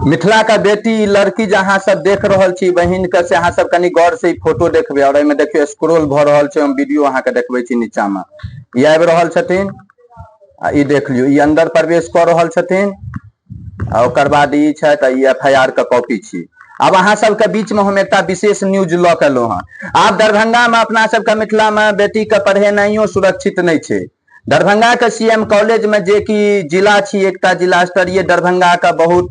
मिथिला के बेटी लड़की जे अहाँ सब देख रहल छी बहिन के, से अहाँ सब कनि गौर से ई फोटो देखबै। और एहिमे देखियौ स्क्रॉल भऽ रहल छै, हम वीडियो अहाँके देखबै छी। नीचा मे ई आबि रहल छथिन आ ई देख लियौ, ई अन्दर प्रवेश कऽ रहल छथिन आ ओकर बाद ई छथि आ ई एफ I R के कॉपी छी। आब अहाँ सबके बीच में हम एकटा विशेष न्यूज लऽ के एलहुँ हँ। आब दरभंगा में अपना सबके मिथिला में बेटी के पढ़ेनाइयो सुरक्षित नहि छै। दरभंगा के सी एम कॉलेज में, जे कि जिला छी एकटा जिला स्तरीय दरभंगा के बहुत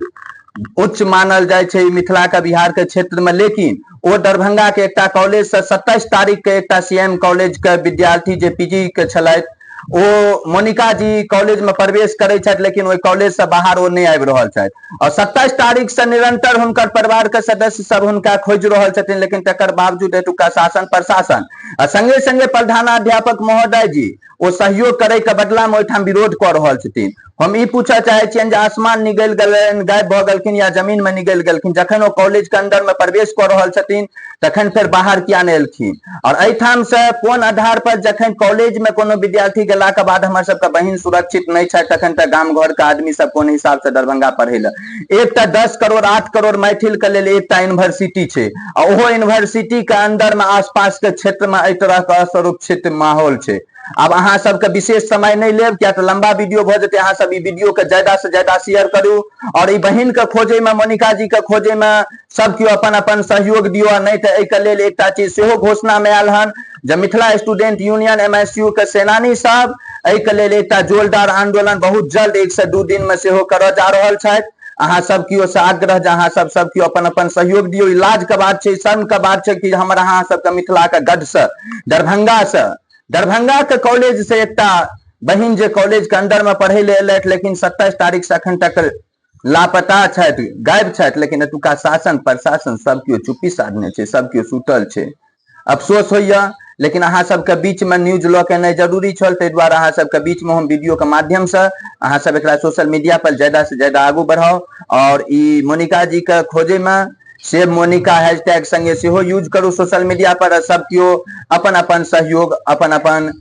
उच्च मानल जाइ छै मिथिला के बिहार के क्षेत्र में, लेकिन ओ दरभंगा के एकटा कॉलेज से 27 तारीख के एकटा सी एम कॉलेज के विद्यार्थी जे पी जी के छलथि, ओ मोनिका जी कॉलेज में प्रवेश करै छथि, लेकिन ओहि कॉलेज से बाहर ओ नहि आबि रहल छथि। और 27 तारीख से निरंतर हुनकर परिवार के सदस्य सब हुनका खोजि रहल छथिन, लेकिन तकर बावजूद एतुका शासन प्रशासन आ संगे संगे प्रधानाध्यापक महोदय जी ओ सहयोग करे के बदला में ओहिठाम विरोध कऽ रहल छथिन। हम ई पूछऽ चाहै छियनि जे आसमान निगलि गेलनि, गायब भऽ गेलखिन या जमीन में निगलि गेलखिन? जखन ओ कॉलेज के अंदर में प्रवेश कऽ रहल छथिन तखन फेर बाहर किया नहि एलखिन? और एहिठाम से कोन आधार पर जखन कॉलेज में कोनो विद्यार्थी गेला के बाद हमर सबके बहिन सुरक्षित नहि छथि, तखन तऽ गाम घर के आदमी सब कोन हिसाब से दरभंगा पढ़ै लए? एकटा 10 करोड़ 8 करोड़ मैथिल के लेल एकटा यूनिवर्सिटी छै आ ओहो यूनिवर्सिटी के अंदर में आसपास के क्षेत्र में एहि तरह के असुरक्षित माहौल छै। आब अहाँ सबके विशेष समय नहि लेब, किया तऽ लंबा वीडियो भऽ जेतै। अहाँ सब ई वीडियो के ज्यादा से ज्यादा शेयर करू और ई बहिन के खोजे में, मोनिका जी के खोजे में सब केओ अपन अपन सहयोग दियौ। आ नहि तऽ एहिके लेल एकटा चीज सेहो घोषणा मे आयल हन जे Mithila student union M S U के सेनानी सब एहिके लेल एकटा जोरदार आंदोलन बहुत जल्द 1 से 2 दिन में सेहो करऽ जा रहल छथि। अहाँ सब केओ से आग्रह जे अहाँ सब सब केओ अपन अपन सहयोग दियौ। ई लाज के बात छै, शर्म के बात छै कि हमर अहाँ सबके मिथिला के गढ़ से, दरभंगा से, दरभंगा के कॉलेज से एकटा बहिन जे कॉलेज के अंदर में पढ़े ले एलथि, लेकिन 27 तारीख से अखन तक लापता छथि, गायब छथि, लेकिन एतुका शासन प्रशासन सब केओ चुप्पी साधने छै, सब केओ सुतल छै। अफसोस होइया, लेकिन अहाँ सबके बीच में न्यूज लऽ के एनाइ जरूरी छल, ताहि दुआरे अहाँ सबके बीच में हम वीडियो के माध्यम से अहाँ सब एकरा सोशल मीडिया पर ज्यादा से ज्यादा आगू बढ़ाउ और ई मोनिका जी के खोजे में सेव मोनिका हैशटैग संगे सेहो यूज करू सोशल मीडिया पर। सब केओ अपन अपन सहयोग, अपन अपन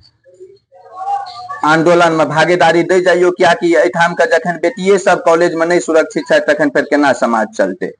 आंदोलन में भागीदारी दै जाइयो, कियाकि एहिठाम के जखन बेटिये सब कॉलेज में नहि सुरक्षित छथि तखन फेर केना समाज चलतै।